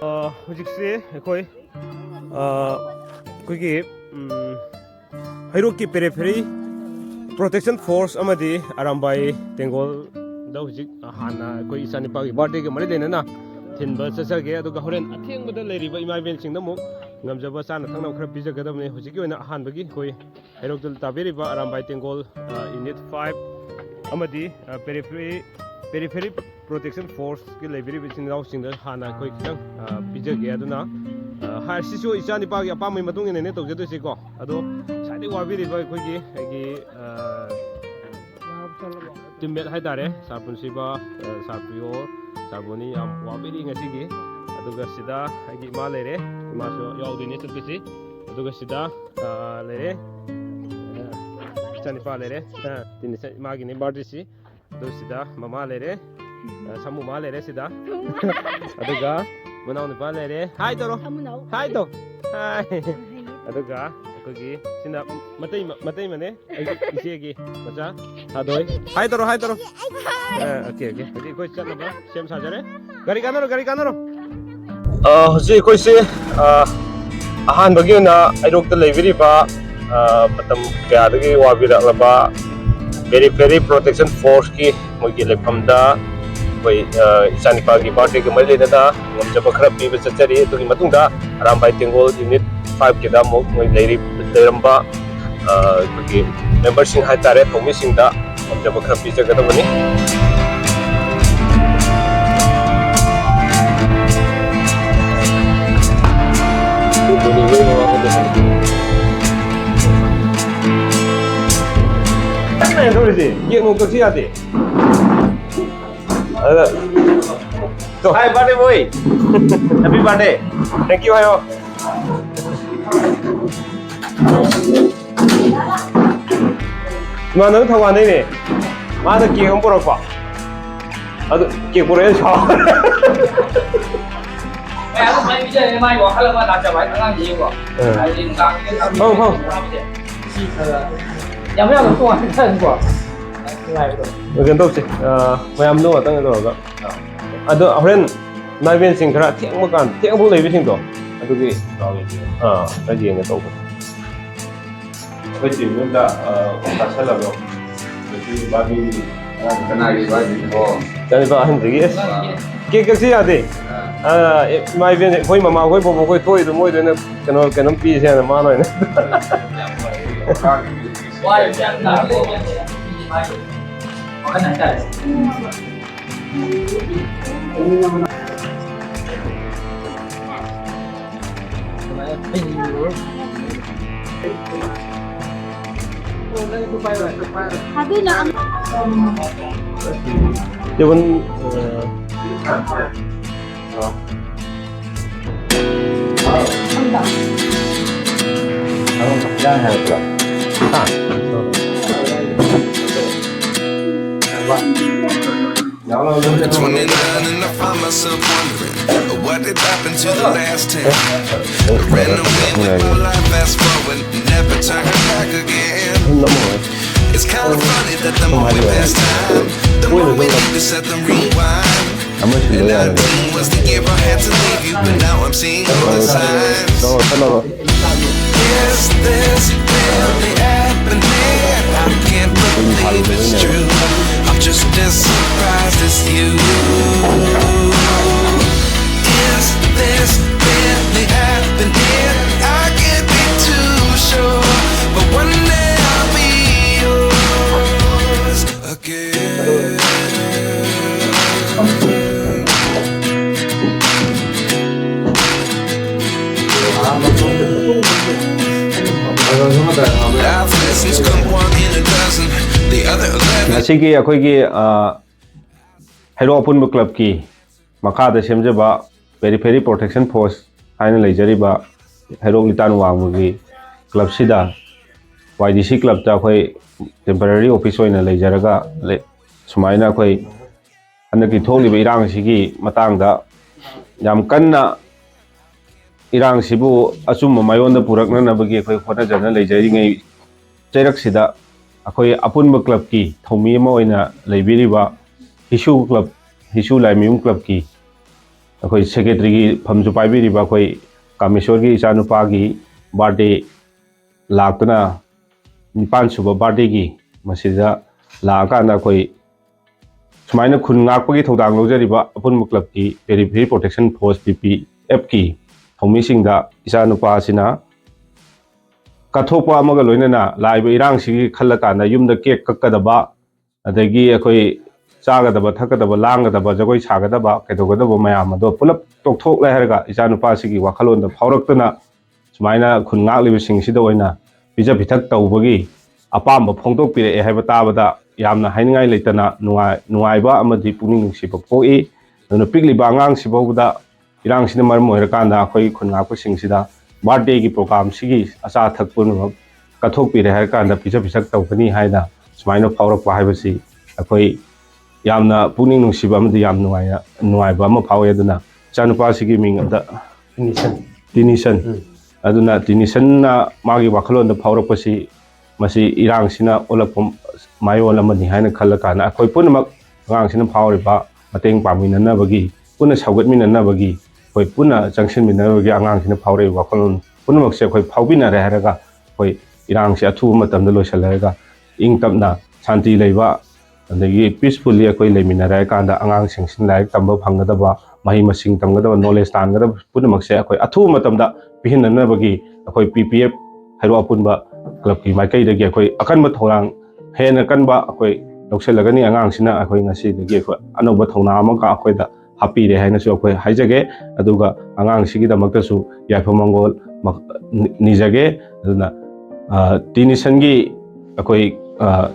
ꯑ, ꯍꯧꯖꯤꯛꯁꯦ ꯑꯩꯈꯣꯏ, ꯑ, ꯑꯩꯈꯣꯏꯒꯤ, ꯎꯝ, ꯍꯩꯔꯣꯛꯀꯤ Periphery Protection Force ꯑꯃꯗꯤ ꯑꯔꯥꯝꯕꯥꯏ ꯇꯦꯡꯒꯣꯜꯗ ꯍꯧꯖꯤꯛ ꯍꯥꯟꯅ ꯑꯩꯈꯣꯏ ꯏꯆꯥꯅꯤꯄꯥꯒꯤ birthdayꯒ ꯃꯔꯤ ꯂꯩꯅꯅ ꯊꯤꯟꯕ ꯆꯠꯆꯒꯦ꯫ ꯑꯗꯨꯒ ꯍꯣꯔꯦꯟ ꯑꯊꯦꯡꯕꯗ ꯂꯩꯔꯤꯕ ꯏꯃꯥ ꯏꯕꯦꯟꯁꯤꯡꯗ ꯑꯃꯨꯛ ꯉꯝꯖꯕ ꯆꯥꯅ ꯊꯛꯅꯕ ꯈꯔ ꯄꯤꯖꯒꯗꯕꯅꯤ꯫ ꯍꯧꯖꯤꯛꯀꯤ ꯑꯣꯏꯅ ꯑꯍꯥꯟꯕꯒꯤ ꯑꯩꯈꯣꯏ ꯍꯩꯔꯣꯛꯇ ꯇꯥꯕꯤꯔꯤꯕ ꯑꯔꯥꯝꯕꯥꯏ ꯇꯦꯡꯒꯣꯜ, ꯑ, Unit five ꯑꯃꯗꯤ, ꯑ, Periphery, Periphery Protection Forceꯀꯤ ꯂꯩꯕꯤꯔꯤꯕ ꯏꯆꯤꯟ ꯏꯅꯥꯎꯁꯤꯡꯗ ꯍꯥꯟꯅ ꯑꯩꯈꯣꯏ ꯈꯤꯇꯪ, ꯑ, ꯄꯤꯖꯒꯦ꯫ ꯑꯗꯨꯅ, ꯑ, ꯍꯥꯏ-, ꯁꯤꯁꯨ ꯏꯆꯥ ꯅꯤꯄꯥꯒꯤ ꯑꯄꯥꯝꯕꯒꯤ ꯃꯇꯨꯡ ꯏꯟꯅꯅꯦ ꯇꯧꯖꯗꯣꯏꯁꯤꯀꯣ꯫ ꯑꯗꯣ ꯉꯁꯥꯏꯗꯒꯤ ꯋꯥꯕꯤꯔꯤꯕ ꯑꯩꯈꯣꯏꯒꯤ, ꯑꯩꯒꯤ, ꯑ, teammate ꯍꯥꯏꯇꯥꯔꯦ, ꯁꯥꯔ ꯄꯨꯟꯁꯤꯕ, ꯑ, ꯁꯥꯔ ꯄ꯭ꯔꯤꯌꯣ, ꯁꯥꯔ ꯕꯣꯅꯤ, ꯌꯥꯝ ꯋꯥꯕꯤꯔꯤ ꯉꯁꯤꯒꯤ꯫ ꯑꯗꯨꯒ ꯁꯤꯗ ꯑꯩꯒꯤ ꯏꯃꯥ ꯂꯩꯔꯦ, ꯏꯃꯥꯁꯨ ꯌꯥꯎꯗꯣꯏꯅꯦ ꯆꯠꯄꯁꯤ꯫ ꯑꯗꯨꯒ ꯁꯤꯗ, ꯑ, ꯂꯩꯔꯦ, ꯑ, ꯏꯆꯥꯅꯤꯄꯥ ꯂꯩꯔꯦ, ꯑ, ꯇꯤꯟ ꯏꯆꯥ-, ꯏꯃꯥꯒꯤꯅꯦ birthdayꯁꯤ꯫ ꯑꯗꯨ ꯁꯤꯗ ꯃꯃꯥ ꯂꯩꯔꯦ, ꯑ, ꯁꯥꯃꯨ ꯃꯥ ꯂꯩꯔꯦ ꯁꯤꯗ꯫ ꯑꯗꯨꯒ ꯃꯅꯥꯎ ꯅꯨꯄꯥ ꯂꯩꯔꯦ꯫ Hi ꯇꯧꯔꯣ꯫ ꯁꯥꯃꯨꯅꯧ꯫ Hi ꯇꯧ꯫ Hi꯫ ꯑꯗꯨꯒ ꯑꯩꯈꯣꯏꯒꯤ ꯁꯤꯅ ꯃꯇꯩꯃ-, ꯃꯇꯩꯃꯅꯦ꯫ ꯑꯩꯒꯤ ꯏꯆꯦꯒꯤ ꯃꯆꯥ ꯊꯥꯗꯣꯏ꯫ Hi ꯇꯧꯔꯣ, hi ꯇꯧꯔꯣ꯫ ꯑ, okay, okay꯫ ꯍꯧꯖꯤꯛ ꯑꯩꯈꯣꯏ ꯆꯠꯅꯕ ꯁꯦꯝ ꯁꯥꯖꯔꯦ꯫ ꯒꯥꯔꯤ ꯀꯥꯟꯅꯔꯣ, ꯒꯥꯔꯤ ꯀꯥꯟꯅꯔꯣ꯫ ꯑ, ꯍꯧꯖꯤꯛ ꯑꯩꯈꯣꯏꯁꯦ, ꯑ, ꯑꯍꯥꯟꯕꯒꯤ ꯑꯣꯏꯅ ꯍꯩꯔꯣꯛꯇ ꯂꯩꯕꯤꯔꯤꯕ, ꯑ, ꯃꯇꯝ ꯀꯌꯥꯗꯒꯤ ꯋꯥꯕꯤꯔꯛꯂꯕ Periphery Protection Forceꯀꯤ ꯃꯣꯏꯒꯤ ꯂꯩꯐꯝꯗ ꯑꯩꯈꯣꯏ, ꯑ, ꯏꯆꯥꯅꯤꯄꯥꯒꯤ birthdayꯒ ꯃꯔꯤ ꯂꯩꯅꯅ ꯉꯝꯖꯕ ꯈꯔ ꯄꯤꯕ ꯆꯠꯆꯔꯤ꯫ ꯑꯗꯨꯒꯤ ꯃꯇꯨꯡꯗ ꯑꯔꯥꯝꯕꯥꯏ ꯇꯦꯡꯒꯣꯜ Unit fiveꯀꯤꯗ ꯑꯃꯨꯛ ꯃꯣꯏ ꯂꯩꯔꯤ-, ꯂꯩꯔꯝꯕ, ꯑ, ꯑꯩꯈꯣꯏꯒꯤ memberꯁꯤꯡ ꯍꯥꯏꯇꯥꯔꯦ, ꯊꯧꯃꯤꯁꯤꯡꯗ ꯉꯝꯖꯕ ꯈꯔ ꯄꯤꯖꯒꯗꯕꯅꯤ꯫ ꯀꯟꯅ ꯇꯧꯔꯤꯁꯦ, ꯌꯦꯡꯉꯣ, ꯀꯛꯁꯤ ꯌꯥꯗꯦ꯫ ꯑꯗ, ꯇꯣ꯫ Hi, birthday boy. Happy birthday. Thank you ꯍꯥꯏꯌꯣ꯫ ꯏꯃꯥꯟꯅꯕ ꯊꯧꯕꯥꯜꯗꯩꯅꯦ꯫ ꯃꯥꯅ cake ꯑꯃ ꯄꯨꯔꯛꯄ꯫ ꯑꯗꯨ cake ꯄꯨꯔꯛꯑꯦ, ꯁꯥꯎ-, ꯁꯨꯃꯥꯏꯅ ꯄꯤꯖꯔꯦ, ꯃꯥꯒꯤ ꯋꯥꯈꯜ ꯑꯃ ꯂꯥꯛꯆꯕ ꯍꯥꯏ ꯑꯉꯥꯡꯁꯤꯡꯀꯣ꯫ ꯎꯝ꯫ ꯍꯥꯏꯗꯤ ꯅꯨꯡꯗꯥꯡꯁꯤꯗ ꯐꯧ, ꯐꯧ꯫ ꯁꯤ ꯈꯔ ꯌꯥꯝ ꯌꯥꯝꯅ ꯇꯣꯉꯥꯟꯕ ꯀꯣ꯫ ꯅꯨꯡꯉꯥꯏꯕꯗꯣ꯫ ꯀꯩꯅꯣ ꯇꯧꯁꯦ, ꯑ, ꯃꯌꯥꯝꯗꯣ ꯉꯥꯛꯇꯪ ꯇꯧꯔꯒ꯫ ꯑꯗꯣ ꯍꯣꯔꯦꯟ ꯅꯥꯏꯕꯦꯟꯁꯤꯡ ꯈꯔ ꯊꯦꯡꯕ ꯀꯥꯟ, ꯊꯦꯡꯕꯐꯥꯎ ꯂꯩꯕꯁꯤꯡꯗꯣ, ꯑꯗꯨꯒꯤ, ꯑ, ꯈꯔ ꯌꯦꯡꯒꯦ ꯇꯧꯕꯅꯦ꯫ ꯑꯩꯈꯣꯏ ꯇꯤꯝꯗꯨꯗ, ꯑ, ꯆꯥꯁꯜꯂꯕ꯭ꯔꯣ? ꯉꯁꯤ ꯕꯥꯔꯕꯤꯒꯤ ꯑꯉꯥꯡ ꯀꯅꯥꯒꯤ ꯕꯥꯔꯕꯤꯅꯣ? ꯏꯆꯥꯅꯨꯄꯥ ꯑꯍꯟꯗꯒꯤ, ꯑꯁ, ꯀꯦꯛ ꯀꯛꯁꯤ ꯌꯥꯗꯦ꯫ ꯑ, ꯑꯦ, ꯏꯃꯥ ꯏꯕꯦꯟ, ꯑꯩꯈꯣꯏ ꯃꯃꯥ ꯈꯣꯏ, ꯕꯣꯕꯣꯛ ꯈꯣꯏ ꯊꯣꯛꯏꯗꯣ ꯃꯣꯏꯗ ꯑꯣꯏꯅ ꯀꯩꯅꯣ, ꯀꯩꯅꯣꯝ ꯄꯤꯁꯦ ꯍꯥꯏꯅ ꯃꯥꯅ ꯑꯣꯏꯅ꯫ ꯋꯥꯈꯜ ꯍꯥꯏꯇꯥꯔꯦ꯫ ꯑꯗꯨꯅ ꯑꯃ ꯌꯦꯡꯉꯨ, ꯑ, ꯍꯥ? Twenty-nine and I find myself wondering what did happen to the last ten. I ran away with my life, fast forward, never turn back again. It's kind of funny that the more we pass time, the more we need to set the rewind. And our dream was the year I had to leave you, but now I'm seeing all the signs. Is this really happening? I can't believe it's true. I'm just as surprised as you. Is this really happening? I can't be too sure, but one day I'll be yours again. I've listened to come one in a dozen, the other eleven. ꯉꯁꯤꯒꯤ ꯑꯩꯈꯣꯏꯒꯤ, ꯑ, ꯍꯩꯔꯣꯛ ꯑꯄꯨꯟꯕ ꯀ꯭ꯂꯕꯀꯤ ꯃꯈꯥꯗ ꯁꯦꯝꯖꯕ Periphery Protection Force ꯍꯥꯏꯅ ꯂꯩꯖꯔꯤꯕ ꯍꯩꯔꯣꯛ ꯂꯤꯇꯥꯟ ꯋꯥꯡꯃꯒꯤ ꯀ꯭ꯂꯕꯁꯤꯗ ꯋꯥꯏ ꯗꯤ ꯁꯤ ꯀ꯭ꯂꯕꯇ ꯑꯩꯈꯣꯏ temporary office ꯑꯣꯏꯅ ꯂꯩꯖꯔꯒ ꯂꯩ-, ꯁꯨꯃꯥꯏꯅ ꯑꯩꯈꯣꯏ ꯍꯟꯗꯛꯀꯤ ꯊꯣꯛꯂꯤꯕ ꯏꯔꯥꯡ ꯑꯁꯤꯒꯤ ꯃꯇꯥꯡꯗ ꯌꯥꯝ ꯀꯟꯅ ꯏꯔꯥꯡꯁꯤꯕꯨ ꯑꯆꯨꯝꯕ ꯃꯥꯏꯌꯣꯟꯗ ꯄꯨꯔꯛꯅꯅꯕꯒꯤ ꯑꯩꯈꯣꯏ ꯍꯣꯠꯅꯖꯅ ꯂꯩꯖꯔꯤꯉꯩ ꯆꯩꯔꯛꯁꯤꯗ, ꯑꯩꯈꯣꯏ ꯑꯄꯨꯟꯕ ꯀ꯭ꯂꯕꯀꯤ ꯊꯧꯃꯤ ꯑꯃ ꯑꯣꯏꯅ ꯂꯩꯕꯤꯔꯤꯕ ꯍꯤꯁꯨ ꯀ꯭ꯂꯕ, ꯍꯤꯁꯨ ꯂꯥꯏꯃꯌꯨꯝ ꯀ꯭ꯂꯕꯀꯤ ꯑꯩꯈꯣꯏ ꯁꯦꯀ꯭ꯔꯦꯇꯔꯤꯒꯤ ꯐꯝꯁꯨ ꯄꯥꯏꯕꯤꯔꯤꯕ ꯑꯩꯈꯣꯏ ꯀꯥꯃꯦꯁꯣꯔꯒꯤ ꯏꯆꯥꯅꯨꯄꯥꯒꯤ ꯕꯥꯔꯗꯦ ꯂꯥꯛꯇꯨꯅ ꯅꯤꯄꯥꯟ ꯁꯨꯕ ꯕꯥꯔꯗꯦꯒꯤ ꯃꯁꯤꯗ ꯂꯥꯛꯑꯀꯥꯟꯗ ꯑꯩꯈꯣꯏ ꯁꯨꯃꯥꯏꯅ ꯈꯨꯟ ꯉꯥꯛꯄꯒꯤ ꯊꯧꯗꯥꯡ ꯂꯧꯖꯔꯤꯕ ꯑꯄꯨꯟꯕ ꯀ꯭ꯂꯕꯀꯤ Periphery Protection Force, ꯄꯤ ꯄꯤ ꯑꯦꯐꯀꯤ ꯊꯧꯃꯤꯁꯤꯡꯗ ꯏꯆꯥꯅꯨꯄꯥ ꯑꯁꯤꯅ ꯀꯠꯊꯣꯛꯄ ꯑꯃꯒ ꯂꯣꯏꯅꯅ ꯂꯥꯛꯏꯕ ꯏꯔꯥꯡꯁꯤꯒꯤ ꯈꯜꯂꯀꯥꯟꯗ ꯌꯨꯝꯗ ꯀꯦꯛ ꯀꯛꯀꯗꯕ, ꯑꯗꯒꯤ ꯑꯩꯈꯣꯏ ꯆꯥꯒꯗꯕ, ꯊꯛꯀꯗꯕ, ꯂꯥꯡꯒꯗꯕ, ꯖꯒꯣꯏ ꯁꯥꯒꯗꯕ, ꯀꯩꯗꯧꯒꯗꯕ ꯃꯌꯥꯝ ꯑꯗꯣ ꯄꯨꯂꯞ ꯇꯣꯛꯊꯣꯛꯂꯦ ꯍꯥꯏꯔꯒ ꯏꯆꯥꯅꯨꯄꯥꯁꯤꯒꯤ ꯋꯥꯈꯜꯂꯣꯟꯗ ꯐꯥꯎꯔꯛꯇꯨꯅ ꯁꯨꯃꯥꯏꯅ ꯈꯨꯟ ꯉꯥꯛꯂꯤꯕꯁꯤꯡꯁꯤꯗ ꯑꯣꯏꯅ ꯄꯤꯖ ꯄꯤꯊꯛ ꯇꯧꯕꯒꯤ ꯑꯄꯥꯝꯕ ꯐꯣꯡꯗꯣꯛꯄꯤꯔꯛꯑꯦ ꯍꯥꯏꯕ ꯇꯥꯕꯗ ꯌꯥꯝꯅ ꯍꯥꯏꯅꯤꯡꯉꯥꯏ ꯂꯩꯇꯅ ꯅꯨꯡꯉꯥꯏ-, ꯅꯨꯡꯉꯥꯏꯕ ꯑꯃꯗꯤ ꯄꯨꯛꯅꯤꯡ ꯅꯨꯡꯁꯤꯕ ꯄꯣꯛꯏ꯫ ꯑꯗꯨꯅ ꯄꯤꯛꯂꯤꯕ ꯑꯉꯥꯡꯁꯤꯐꯥꯎꯕꯗ ꯏꯔꯥꯡꯁꯤꯅ ꯃꯔꯝ ꯑꯣꯏꯔꯀꯥꯟꯗ ꯑꯩꯈꯣꯏ ꯈꯨꯟ ꯉꯥꯛꯄꯁꯤꯡꯁꯤꯗ ꯕꯥꯔꯗꯦꯒꯤ ꯄ꯭ꯔꯣꯒꯥꯝꯁꯤꯒꯤ ꯑꯆꯥ ꯑꯊꯛ ꯄꯨꯝꯅꯃꯛ ꯀꯠꯊꯣꯛꯄꯤꯔꯦ ꯍꯥꯏꯔ ꯀꯥꯟꯗ ꯄꯤꯖ ꯄꯤꯊꯛ ꯇꯧꯒꯅꯤ ꯍꯥꯏꯅ ꯁꯨꯃꯥꯏꯅ ꯐꯥꯎꯔꯛꯄ ꯍꯥꯏꯕꯁꯤ ꯑꯩꯈꯣꯏ ꯌꯥꯝꯅ ꯄꯨꯛꯅꯤꯡ ꯅꯨꯡꯁꯤꯕ ꯑꯃꯗꯤ ꯌꯥꯝ ꯅꯨꯡꯉꯥꯏꯅ, ꯅꯨꯡꯉꯥꯏꯕ ꯑꯃ ꯐꯥꯎꯋꯦ꯫ ꯑꯗꯨꯅ ꯏꯆꯥꯅꯨꯄꯥꯁꯤꯒꯤ ꯃꯤꯡ ꯑꯝꯇ ꯇꯤꯅꯤꯁꯟ꯫ ꯇꯤꯅꯤꯁꯟ꯫ ꯎꯝ꯫ ꯑꯗꯨꯅ ꯇꯤꯅꯤꯁꯟꯅ ꯃꯥꯒꯤ ꯋꯥꯈꯜꯂꯣꯟꯗ ꯐꯥꯎꯔꯛꯄꯁꯤ ꯃꯁꯤ ꯏꯔꯥꯡꯁꯤꯅ ꯑꯣꯜꯂꯛꯄ ꯃꯥꯏꯑꯣꯟ ꯑꯃꯅꯤ ꯍꯥꯏꯅ ꯈꯜꯂꯀꯥꯟꯗ ꯑꯩꯈꯣꯏ ꯄꯨꯝꯅꯃꯛ ꯑꯉꯥꯡꯁꯤꯅ ꯐꯥꯎꯔꯤꯕ ꯃꯇꯦꯡ ꯄꯥꯡꯃꯤꯟꯅꯅꯕꯒꯤ, ꯄꯨꯟꯅ ꯁꯧꯒꯠꯃꯤꯟꯅꯅꯕꯒꯤ, ꯑꯩꯈꯣꯏ ꯄꯨꯟꯅ ꯆꯪꯁꯤꯟꯃꯤꯟꯅꯅꯕꯒꯤ ꯑꯉꯥꯡꯁꯤꯅ ꯐꯥꯎꯔꯛꯏꯕ ꯋꯥꯈꯜꯂꯣꯟ ꯄꯨꯝꯅꯃꯛꯁꯦ ꯑꯩꯈꯣꯏ ꯐꯥꯎꯕꯤꯅꯔꯦ ꯍꯥꯏꯔꯒ ꯑꯩꯈꯣꯏ ꯏꯔꯥꯡꯁꯦ ꯑꯊꯨꯕ ꯃꯇꯝꯗ ꯂꯣꯏꯁꯤꯜꯂꯒ ꯏꯪ ꯇꯞꯅ ꯁꯥꯟꯇꯤ ꯂꯩꯕ ꯑꯗꯒꯤ peacefully ꯑꯩꯈꯣꯏ ꯂꯩꯃꯤꯟꯅꯔꯦ ꯍꯥꯏ ꯀꯥꯟꯗ ꯑꯉꯥꯡꯁꯤꯡꯁꯤꯅ ꯂꯥꯏꯔꯤꯛ ꯇꯝꯕ ꯐꯪꯒꯗꯕ, ꯃꯍꯩ ꯃꯁꯤꯡ ꯇꯝꯒꯗꯕ, knowledge ꯇꯥꯟꯒꯗꯕ ꯄꯨꯝꯅꯃꯛꯁꯦ ꯑꯩꯈꯣꯏ ꯑꯊꯨꯕ ꯃꯇꯝꯗ ꯄꯤꯍꯟꯅꯅꯕꯒꯤ ꯑꯩꯈꯣꯏ ꯄꯤ ꯄꯤ ꯑꯦꯐ ꯍꯩꯔꯣꯛ ꯑꯄꯨꯟꯕ ꯀ꯭ꯂꯕꯀꯤ ꯃꯥꯏꯀꯩꯗꯒꯤ ꯑꯩꯈꯣꯏ ꯑꯀꯟꯕ ꯊꯧꯔꯥꯡ ꯍꯦꯟꯅ ꯀꯟꯕ ꯑꯩꯈꯣꯏ ꯂꯧꯁꯤꯜꯂꯒꯅꯤ꯫ ꯑꯉꯥꯡꯁꯤꯅ ꯑꯩꯈꯣꯏ ꯉꯁꯤꯗꯒꯤ ꯑꯩꯈꯣꯏ ꯑꯅꯧꯕ ꯊꯧꯅꯥ ꯑꯃꯒ ꯑꯩꯈꯣꯏꯗ ꯍꯥꯞꯄꯤꯔꯦ ꯍꯥꯏꯅꯁꯨ ꯑꯩꯈꯣꯏ ꯍꯥꯏꯖꯒꯦ꯫ ꯑꯗꯨꯒ ꯑꯉꯥꯡꯁꯤꯒꯤꯗꯃꯛꯇꯁꯨ ꯌꯥꯏꯐ ꯃꯪꯒꯣꯜ ꯃ-, ꯅꯤ-, ꯅꯤꯖꯒꯦ꯫ ꯑꯗꯨꯅ, ꯑ, ꯇꯤꯅꯤꯁꯟꯒꯤ ꯑꯩꯈꯣꯏ, ꯑ,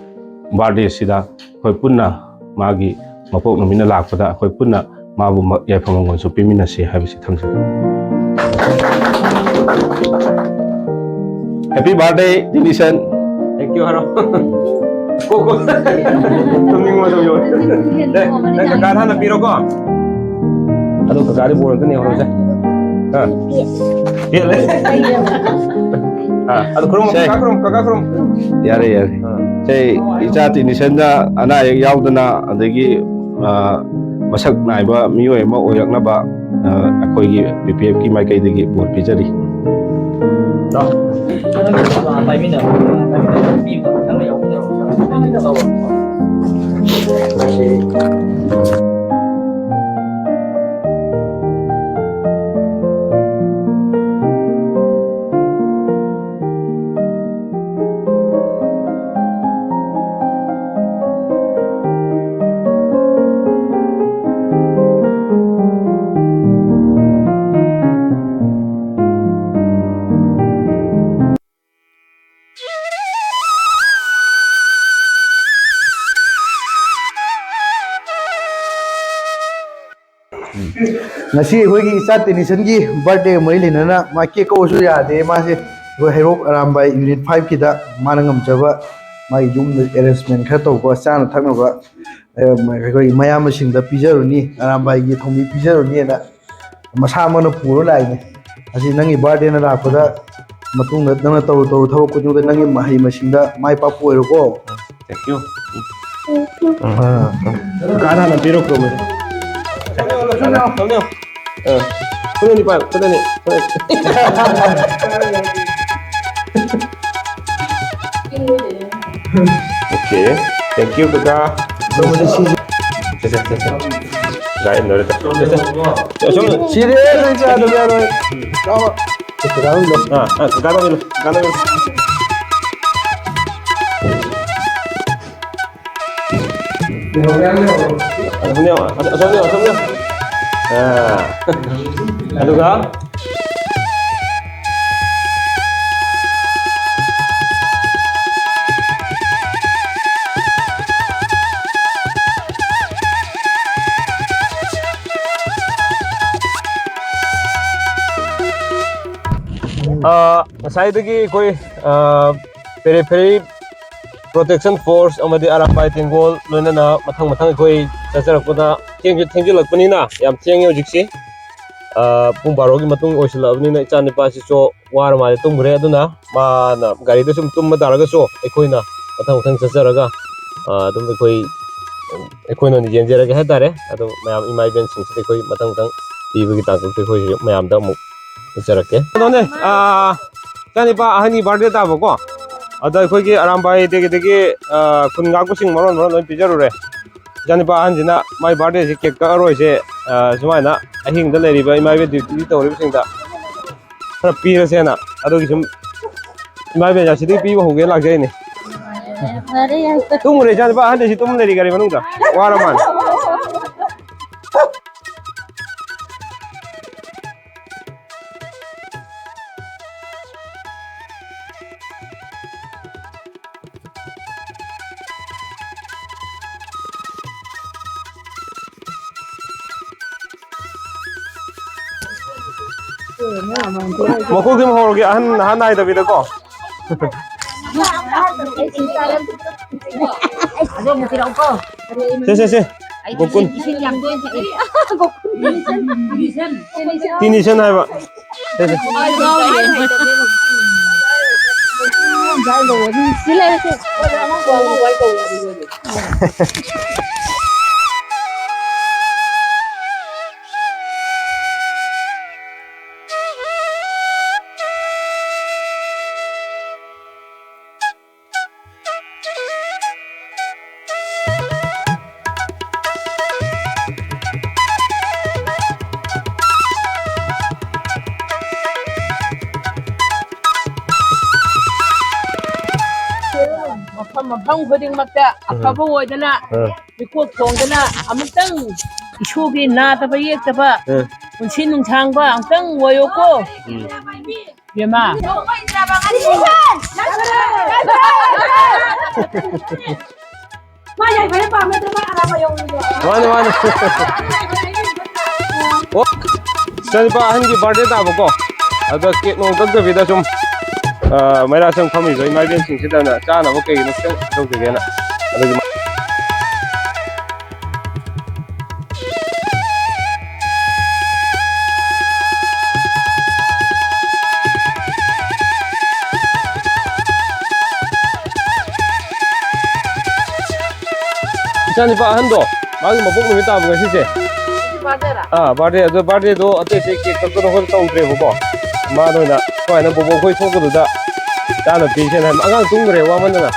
ꯕꯥꯔꯗꯦꯁꯤꯗ ꯑꯩꯈꯣꯏ ꯄꯨꯟꯅ ꯃꯥꯒꯤ ꯃꯄꯣꯛ ꯅꯨꯃꯤꯠꯅ ꯂꯥꯛꯄꯗ ꯑꯩꯈꯣꯏ ꯄꯨꯟꯅ ꯃꯥꯕꯨ ꯃ-, ꯌꯥꯏꯐ ꯃꯪꯒꯣꯜꯁꯨ ꯄꯤꯃꯤꯟꯅꯁꯤ ꯍꯥꯏꯕꯁꯤ ꯊꯝꯖꯒꯦ꯫ Happy birthday, ꯇꯤꯅꯤꯁꯟ꯫ Thank you ꯍꯥꯏꯔꯣ꯫ ꯀꯣ, ꯀꯣ꯫ ꯇꯨꯝꯅꯤꯡꯕ ꯑꯗꯨꯝ ꯌꯧꯔꯦ꯫ ꯑꯦ, ꯅꯪ ꯀꯀꯥꯗ ꯍꯥꯟꯅ ꯄꯤꯔꯣꯀꯣ꯫ ꯑꯗꯣ ꯀꯀꯥꯗꯤ ꯕꯣꯔ ꯑꯝꯇ ꯅꯦꯍꯧꯔꯣꯁꯦ꯫ ꯑꯥ꯫ ꯍꯦꯜꯂꯦ꯫ ꯑꯥ, ꯑꯗꯨ ꯈꯨꯔꯨꯝ, ꯁꯦ꯫ ꯀꯀꯥ ꯈꯨꯔꯨꯝ, ꯀꯀꯥ ꯈꯨꯔꯨꯝ꯫ ꯌꯥꯔꯦ, ꯌꯥꯔꯦ꯫ ꯑꯥ꯫ ꯁꯦ, ꯏꯆꯥ ꯇꯦꯛꯅꯤꯁꯤꯌꯟꯗ ꯑꯅꯥ ꯑꯌꯦꯛ ꯌꯥꯎꯗꯅ, ꯑꯗꯒꯤ, ꯑꯥ, ꯃꯁꯛ ꯅꯥꯏꯕ ꯃꯤꯑꯣꯏ ꯑꯃ ꯑꯣꯏꯔꯛꯅꯕ, ꯑꯥ, ꯑꯩꯈꯣꯏꯒꯤ ꯕꯤ ꯄꯤ ꯑꯦꯐꯀꯤ ꯃꯥꯏꯀꯩꯗꯒꯤ ꯕꯣꯔ ꯄꯤꯖꯔꯤ꯫ ꯂꯥꯎ꯫ ꯄꯥꯏꯃꯤꯟꯅꯔꯣ꯫ ꯉꯁꯤ ꯑꯩꯈꯣꯏꯒꯤ ꯏꯆꯥ ꯇꯦꯅꯤꯁꯟꯒꯤ ꯕꯥꯔꯗꯦꯒ ꯃꯔꯤ ꯂꯩꯅꯅ ꯃꯥ ꯀꯦꯛ ꯀꯛꯎꯁꯨ ꯌꯥꯗꯦ꯫ ꯃꯥꯁꯦ ꯑꯩꯈꯣꯏ ꯍꯩꯔꯣꯛ ꯑꯔꯥꯝꯕꯥꯏ ꯌꯨꯅꯤꯠ ꯐꯥꯏꯚꯀꯤꯗ ꯃꯥꯅ ꯉꯝꯖꯕ ꯃꯥꯒꯤ ꯌꯨꯝꯗ ꯑꯦꯔꯦꯟꯖꯃꯦꯟ ꯈꯔ ꯇꯧꯕ, ꯆꯥꯅ ꯊꯛꯅꯕ, ꯑꯦ, ꯑꯩꯈꯣꯏ ꯃꯌꯥꯝꯕꯁꯤꯡꯗ ꯄꯤꯖꯔꯨꯅꯤ, ꯑꯔꯥꯝꯕꯥꯏꯒꯤ ꯊꯧꯃꯤ ꯄꯤꯖꯔꯨꯅꯤꯅ ꯃꯁꯥꯃꯛꯅ ꯄꯨꯔ ꯂꯥꯛꯏꯅꯦ꯫ ꯑꯁꯤ ꯅꯪꯒꯤ ꯕꯥꯔꯗꯦꯅ ꯂꯥꯛꯄꯗ ꯃꯇꯨꯡꯗ ꯅꯪꯅ ꯇꯧꯔꯨ ꯇꯧꯔꯨ ꯊꯕꯛ ꯈꯨꯗꯤꯡꯃꯛꯇ ꯅꯪꯒꯤ ꯃꯍꯩ ꯃꯁꯤꯡꯗ ꯃꯥꯏ ꯄꯥꯛꯄ ꯑꯣꯏꯔꯣꯀꯣ꯫ Thank you. ꯑꯥ꯫ ꯀꯀꯥꯅ ꯍꯥꯟꯅ ꯄꯤꯔꯛꯈ꯭ꯔꯣ, ꯃꯣꯏ꯫ ꯊꯝꯃꯦ, ꯊꯝꯃꯦ꯫ ꯑꯥ꯫ ꯈꯨꯗꯅꯤ, ꯄꯥꯏꯌꯨ, ꯈꯨꯗꯅꯤ꯫ Okay. Thank you, ꯀꯀꯥ꯫ ꯁꯦ, ꯁꯦ, ꯁꯦ, ꯁꯦ꯫ ꯀꯀꯥ, ꯂꯣꯏꯔꯦ꯫ ꯁꯦ, ꯁꯦ꯫ ꯁꯤꯔꯦ, ꯅꯣꯏ ꯆꯥꯗꯕ ꯌꯥꯔꯣꯏ꯫ ꯆꯥꯎ꯫ ꯀꯀꯥ ꯂꯧ꯫ ꯑꯥ, ꯑꯥ, ꯀꯀꯥ ꯂꯧ, ꯀꯀꯥ ꯂꯧ꯫ ꯑꯁꯣꯝꯗ ꯌꯦꯡꯉꯣ, ꯑꯁꯣꯝꯗ ꯌꯦꯡꯉꯣ, ꯑꯁꯣꯝꯗ ꯌꯦꯡꯉꯣ꯫ ꯑꯥ꯫ ꯑꯗꯨꯒ ꯑꯥ, ꯉꯁꯥꯏꯗꯒꯤ ꯑꯩꯈꯣꯏ, ꯑꯥ, ꯄꯦꯔꯤ ꯐꯦꯔꯤ ꯄ꯭ꯔꯣꯇꯦꯛꯁꯟ ꯐꯣꯔꯁ ꯑꯃꯗꯤ ꯑꯔꯥꯝꯕꯥꯏ ꯇꯦꯡꯒꯣꯜ ꯂꯣꯏꯅꯅ ꯃꯊꯪ ꯃꯊꯪ ꯑꯩꯈꯣꯏ ꯆꯠꯆꯔꯛꯄꯗ ꯊꯦꯡꯁꯨ ꯊꯦꯡꯖꯤꯜꯂꯛꯄꯅꯤꯅ ꯌꯥꯝ ꯊꯦꯡꯉꯦ ꯍꯧꯖꯤꯛꯁꯤ꯫ ꯑ, ꯄꯨꯡ ꯕꯥꯔꯣꯒꯤ ꯃꯇꯨꯡ ꯑꯣꯏꯁꯤꯜꯂꯛꯑꯕꯅꯤꯅ ꯏꯆꯥ ꯅꯨꯄꯥꯁꯤꯁꯨ ꯋꯥꯔ ꯃꯥꯜꯂꯦ, ꯇꯨꯝꯈ꯭ꯔꯦ꯫ ꯑꯗꯨꯅ ꯃꯥꯅ ꯒꯥꯔꯤꯗ ꯁꯨꯝ ꯇꯨꯝꯕ ꯇꯥꯔꯒꯁꯨ ꯑꯩꯈꯣꯏꯅ ꯃꯊꯪ ꯃꯊꯪ ꯆꯠꯆꯔꯒ, ꯑ, ꯑꯗꯨꯝ ꯑꯩꯈꯣꯏ, ꯑꯩꯈꯣꯏꯅ ꯑꯣꯏꯅ ꯌꯦꯡꯖꯔꯒꯦ ꯍꯥꯏꯇꯥꯔꯦ꯫ ꯑꯗꯨꯝ ꯃꯌꯥꯝ ꯏꯃꯥ ꯏꯕꯦꯟꯁꯤꯡꯁꯤꯗ ꯑꯩꯈꯣꯏ ꯃꯊꯪ ꯃꯊꯪ ꯄꯤꯕꯒꯤ ꯇꯥꯡꯀꯛꯇ ꯑꯩꯈꯣꯏꯁꯨ ꯃꯌꯥꯝꯗ ꯑꯃꯨꯛ ꯎꯠꯆꯔꯛꯀꯦ꯫ ꯀꯩꯅꯣꯅꯦ, ꯑ, ꯏꯆꯥꯅꯤꯄꯥ ꯑꯍꯟꯒꯤ ꯕꯥꯔꯗꯦ ꯇꯥꯕꯀꯣ, ꯑꯗ ꯑꯩꯈꯣꯏꯒꯤ ꯑꯔꯥꯝꯕꯥꯏꯗꯒꯤꯗꯒꯤ, ꯑ, ꯈꯨꯟ ꯉꯥꯛꯄꯁꯤꯡ ꯃꯔꯣꯟ ꯃꯔꯣꯟ ꯂꯣꯏ ꯄꯤꯖꯔꯨꯔꯦ꯫ ꯏꯆꯥꯅꯤꯄꯥ ꯑꯍꯟꯁꯤꯅ ꯃꯥꯏ ꯕꯥꯔꯗꯦꯁꯤ ꯀꯦꯛ ꯀꯛꯑꯔꯣꯏꯁꯦ, ꯑ, ꯁꯨꯃꯥꯏꯅ ꯑꯍꯤꯡꯗ ꯂꯩꯔꯤꯕ ꯏꯃꯥ ꯏꯕꯦꯟ ꯗ꯭ꯌꯨꯇꯤ ꯇꯧꯔꯤꯕꯁꯤꯡꯗ ꯈꯔ ꯄꯤꯔꯁꯦꯅ, ꯑꯗꯨꯒꯤ ꯁꯨꯝ ꯏꯃꯥ ꯏꯕꯦꯟ ꯑꯁꯤꯗꯒꯤ ꯄꯤꯕ ꯍꯧꯒꯦ ꯂꯥꯛꯆꯩꯅꯦ꯫ ꯐꯔꯦ, ꯌꯥꯝ ꯐꯔꯦ꯫ ꯇꯨꯝꯃꯨꯔꯦ ꯏꯆꯥꯅꯤꯄꯥ ꯑꯍꯟꯗꯤ ꯁꯤ ꯇꯨꯝ ꯂꯩꯔꯤ ꯒꯥꯔꯤ ꯃꯅꯨꯡꯗ, ꯋꯥꯔ ꯃꯥꯜꯂꯦ꯫ ꯃꯀꯣꯛꯇꯩ ꯑꯃꯨꯛ ꯍꯧꯔꯒꯦ, ꯑꯍꯟ ꯑꯍꯟ ꯅꯥꯏꯗꯕꯤꯗꯀꯣ꯫ ꯑꯗꯣ ꯑꯃꯨꯛ ꯄꯤꯔꯛꯎꯀꯣ꯫ ꯁꯦ, ꯁꯦ, ꯁꯦ꯫ ꯑꯩ ꯒꯣꯀꯨꯟ꯫ ꯏꯁꯤꯡ ꯌꯥꯝ ꯇꯣꯏꯅ ꯊꯛꯑꯦ꯫ ꯇꯤꯅꯤꯁꯟ ꯍꯥꯏꯕ꯫ ꯁꯦ, ꯁꯦ꯫ ꯁꯤ ꯂꯩꯔꯦ, ꯁꯦ꯫ ꯃꯐꯝ ꯃꯐꯝ ꯈꯨꯗꯤꯡꯃꯛꯇ ꯑꯐꯕ ꯑꯣꯏꯗꯅ, ꯑꯥ꯫ ꯃꯤꯀꯣꯛ ꯊꯣꯡꯗꯅ, ꯑꯃꯨꯛꯇꯪ ꯏꯁꯣꯔꯒꯤ ꯅꯥꯗꯕ ꯌꯦꯛꯇꯕ ꯑꯥ꯫ ꯄꯨꯟꯁꯤ ꯅꯨꯡꯁꯥꯡꯕ ꯑꯃꯨꯛꯇꯪ ꯑꯣꯏꯌꯣꯀꯣ꯫ ꯎꯝ꯫ ꯏꯕꯦꯝꯃ꯫ ꯃꯥ ꯌꯥꯏꯐꯔꯦ ꯄꯥꯝꯃꯦ, ꯑꯗꯨ ꯃꯥ ꯑꯔꯥꯞꯄ ꯌꯧꯔꯨꯗꯣ꯫ ꯃꯥꯅꯦ, ꯃꯥꯅꯦ꯫ ꯑꯣ, ꯏꯆꯥꯅꯨꯄꯥ ꯑꯍꯟꯒꯤ ꯕꯥꯔꯗꯦ ꯇꯥꯕꯀꯣ, ꯑꯗ ꯀꯦꯛ ꯅꯨꯡ ꯀꯛꯇꯕꯤꯗ ꯁꯨꯝ, ꯑ, ꯃꯩꯔꯥ ꯁꯪ ꯐꯝꯃꯤꯕ ꯏꯃꯥ ꯏꯕꯦꯟꯁꯤꯡꯁꯤꯗꯅ ꯆꯥꯅꯕ ꯀꯩꯒꯤꯅꯣ ꯈꯤꯇꯪ ꯇꯧꯖꯒꯦꯅ꯫ ꯑꯗꯨꯒꯤ ꯏꯆꯥꯅꯤꯄꯥ ꯑꯍꯟꯗꯣ, ꯃꯥꯒꯤ ꯃꯄꯣꯛ ꯅꯨꯃꯤꯠ ꯇꯥꯕ ꯉꯁꯤꯁꯦ꯫ ꯕꯥꯔꯗꯦꯔꯥ? ꯑꯥ, ꯕꯥꯔꯗꯦ꯫ ꯑꯗꯣ ꯕꯥꯔꯗꯦꯗꯣ ꯑꯇꯩ ꯑꯇꯩ ꯀꯦꯛ ꯀꯛꯇꯅ ꯈꯣꯠꯇꯅ ꯇꯧꯗ꯭ꯔꯦꯕꯀꯣ꯫ ꯃꯥꯅ ꯑꯣꯏꯅ ꯁꯨꯃꯥꯏꯅ ꯕꯣꯕꯣꯛ ꯈꯣꯏ ꯊꯣꯛꯄꯗꯨꯗ ꯆꯥꯅ ꯄꯤꯁꯦꯅ ꯍꯥꯏꯕ꯫ ꯑꯉꯥꯡ ꯇꯨꯝꯈ꯭ꯔꯦ ꯋꯥꯃꯟꯗꯅ꯫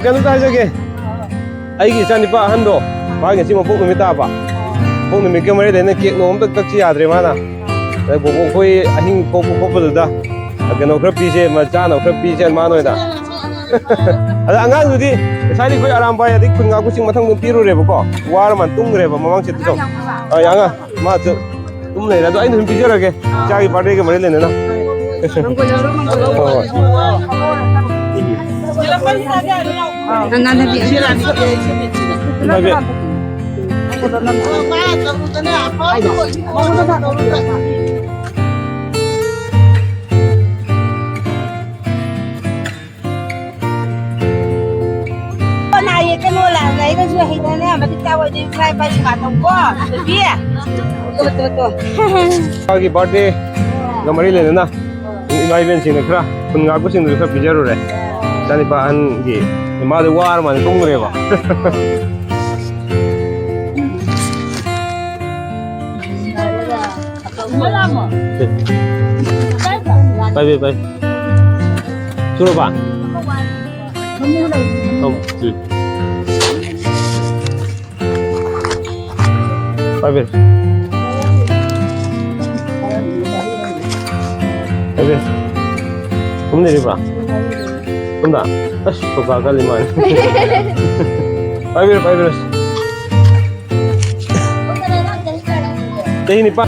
ꯀꯩꯅꯣꯝꯇ ꯍꯥꯏꯖꯒꯦ, ꯑꯩꯒꯤ ꯏꯆꯥꯅꯤꯄꯥ ꯑꯍꯟꯗꯣ, ꯃꯥꯒꯤ ꯉꯁꯤ ꯃꯄꯣꯛ ꯅꯨꯃꯤꯠ ꯇꯥꯕ꯫ ꯃꯄꯣꯛ ꯅꯨꯃꯤꯠꯀ ꯃꯔꯤ ꯂꯩꯅ ꯀꯦꯛ ꯅꯣꯡ ꯑꯝꯇ ꯀꯛꯁꯤ ꯌꯥꯗ꯭ꯔꯦ ꯃꯥꯅ꯫ ꯑꯗꯩ ꯕꯣꯕꯣꯛ ꯑꯩꯈꯣꯏ ꯑꯍꯤꯡ ꯊꯣꯛꯄ ꯈꯣꯠꯄꯗꯨꯗ ꯀꯩꯅꯣ ꯈꯔ ꯄꯤꯁꯦ, ꯃꯥ ꯆꯥꯅꯕ ꯈꯔ ꯄꯤꯁꯦ ꯃꯥꯅ ꯑꯣꯏꯅ꯫ ꯑꯗ ꯑꯉꯥꯡꯗꯨꯗꯤ ꯉꯁꯥꯏꯗꯤ ꯑꯩꯈꯣꯏ ꯑꯔꯥꯝꯕꯥꯏ ꯑꯗꯩ ꯈꯨꯟ ꯉꯥꯛꯄꯁꯤꯡ ꯃꯊꯪꯗ ꯄꯤꯔꯨꯔꯦꯕꯀꯣ, ꯋꯥꯔ ꯃꯥꯟ ꯇꯨꯝꯈ꯭ꯔꯦꯕ ꯃꯃꯥꯡ ꯁꯤꯠꯇꯁꯨ꯫ ꯑ, ꯑꯉꯥꯡ ꯃꯥꯁꯨ ꯑꯗꯨꯝ ꯂꯩꯔꯦ꯫ ꯑꯗꯣ ꯑꯩꯅ ꯑꯗꯨꯝ ꯄꯤꯖꯔꯒꯦ ꯏꯆꯥꯒꯤ ꯕꯥꯔꯗꯦꯒ ꯃꯔꯤ ꯂꯩꯅꯅ꯫ ꯍꯣꯏ, ꯍꯣꯏ꯫ ꯏꯃꯥ ꯏꯕꯦꯝ꯫ ꯅꯥꯏꯌꯦ ꯀꯩꯅꯣ ꯂꯥꯛꯑꯒ ꯑꯩꯒꯁꯨ ꯍꯩꯗꯅ ꯃꯇꯤꯛ ꯆꯥꯕ ꯑꯣꯏꯗꯤ ꯏꯃꯥ ꯏꯄꯥ ꯁꯦꯕꯥ ꯇꯧꯀꯣ, ꯕꯦꯕꯤ꯫ ꯇꯣ, ꯇꯣ, ꯇꯣ꯫ ꯏꯆꯥꯒꯤ ꯕꯥꯔꯗꯦ ꯃꯔꯤ ꯂꯩꯅꯅ ꯏꯃꯥ ꯏꯕꯦꯟꯁꯤꯡꯅ ꯈꯔ, ꯈꯨꯟ ꯉꯥꯛꯄꯁꯤꯡꯗꯨꯁꯨ ꯈꯔ ꯄꯤꯖꯔꯨꯔꯦ꯫ ꯏꯆꯥꯅꯤꯄꯥ ꯑꯍꯟꯒꯤ, ꯃꯥꯗꯤ ꯋꯥꯔ ꯃꯥꯜꯂꯦ, ꯇꯨꯝꯈ꯭ꯔꯦꯕ꯫ ꯄꯥꯏꯕꯤꯌꯨ, ꯄꯥꯏꯕꯤꯌꯨ꯫ ꯁꯨꯔꯕ? ꯎꯝ꯫ ꯄꯥꯏꯕꯤꯔꯣ꯫ ꯄꯥꯏꯕꯤꯔꯣ꯫ ꯁꯨꯝ ꯂꯩꯔꯤꯕ꯭ꯔꯥ? ꯁꯣꯝꯗ? ꯑꯁ, ꯁꯣꯐꯥ ꯀꯜꯂꯤ ꯃꯥꯜꯂꯦ꯫ ꯄꯥꯏꯕꯤꯔꯣ, ꯄꯥꯏꯕꯤꯔꯣ꯫ ꯆꯍꯤ ꯅꯤꯄꯥꯟ꯫